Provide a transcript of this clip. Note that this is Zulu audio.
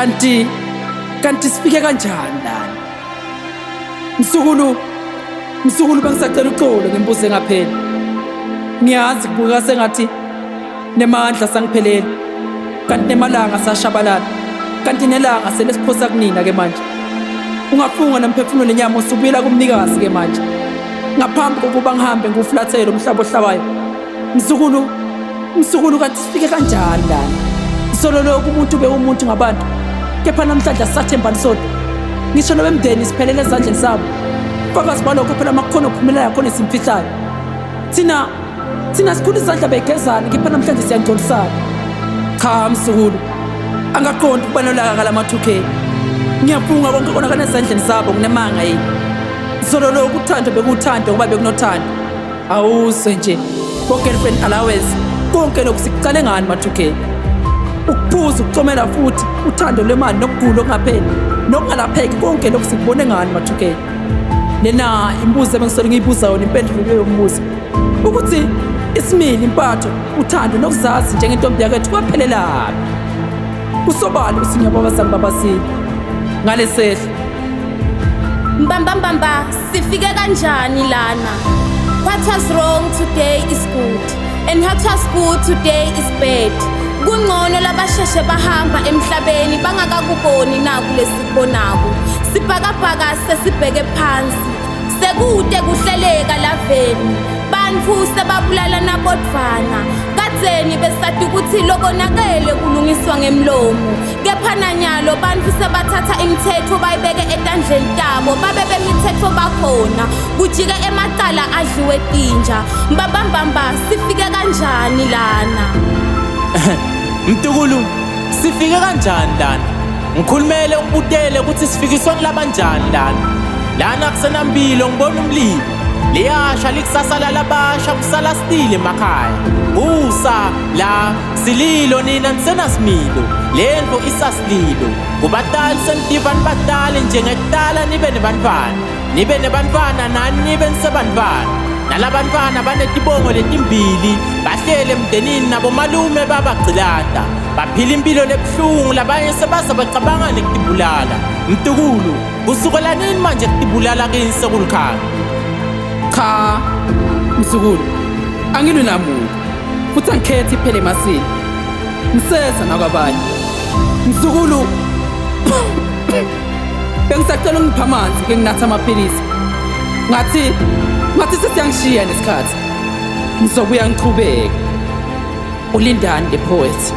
Kanti kanti sifike kanjani lana? Msukulu, msukulu, bengisacela uxolo ngembuzo engapheli. Ngiyazi kubukeka sengathi nemandla sangiphelele, kanti nemalanga sashabalala, kanti nelanga selesiphosa kunina ke manje. Ungafunga nomphefumulo nenyama usubuyela kumnikazi ke manje. Ngaphambi kokuba ngihambe ngiwufulathele umhlaba ohlabayo. Mzukulu, mzukulu, kanti sifike kanjani lana? Solo lokhu umuntu bewumuntu ngabantu, kepha namhlanje asisathembani sodwa. Ngisho nobemndeni siphelele ezandleni zabo. Fakazi balokho phela makukhona okuphumelelayo khona esimfihlayo. Thina sikhula izandla begezana, kepha namhlanje siyangcolisana. Cha mzukulu, angaqondi ukuba nolaka kalama 2K. Ngiyafunga konke konakala ezandleni zabo kunemanga yini. Solo lokhu uthando bekuwuthando ngoba bekunothando. Awuzwe nje, bo-girlfriend allowance, konke lokhu sikucale ngani ma-2K? Ukuphuza, ukucomela futhi, uthando lwemali nokugula okungapheli, nokungalapheki, konke lokhu sikubone ngani ma-2K? Lena imibuzo ebengisole ngiyibuza yona, impendulo ibe yombuzo. Ukuthi isimilo, impatho, uthando nokuzazi njengentombi yakethu kwaphelelaphi? Kusobala ukuthi ngiyababazali babasile ngalesehlo. Mbamba mbamba, sifike kanjani lana? What was wrong today is good and what was good today is bad. Kungcono labasheshe bahamba emhlabeni bangakakuboni naku lesikubonako. Sibhakabhaka sesibheke phansi. Sekude kuhleleka laveni. Bantfu sebabulalana bodvwana. Kadzeni besati ukuthi lokonakele kulungiswa ngemlomo. Kepha nanyalo bantfu sebathatha imithetho bayibeke etandleni tabo, babe bemithetho bakhona. Kujike emacala adliwe tinja. Mbambambamba, sifike kanjani lana? Mtukulu, sifike kanjani lana? Ngikhulumele ungibutele ukuthi sifikiswa kulabanjani lana. Lana kusenampilo ngibona umlilo. Liyasha likusasa lalabasha kusala silile emakhaya. Kusa la sililo nina nisenasimilo. Lento isasililo. Kubatali senitiva nibatali njengekutala nibe nebantfwana. Nibe nebantfwana nani nibe nisebantfwana. Nalabantfwana banetibongo letimbili bahlele emndenini nabomalume babagcilata. Baphila impilo lebuhlungu labanye sebaze bacabanga nekutibulala. Mtukulu, kusukela nini manje kutibulala kini sekulikhaya? Cha, mzukulu, angilwi namuntu futhi angikhethi phela emasini. Ngiseza nakwabanye. Mzukulu, bengisacela ungipha amanzi ke nginatha amaphilisi. Ngathi sesiyangishiya nesikhathi. Ngizobuya ngiqhubeke. Ulindani the poet.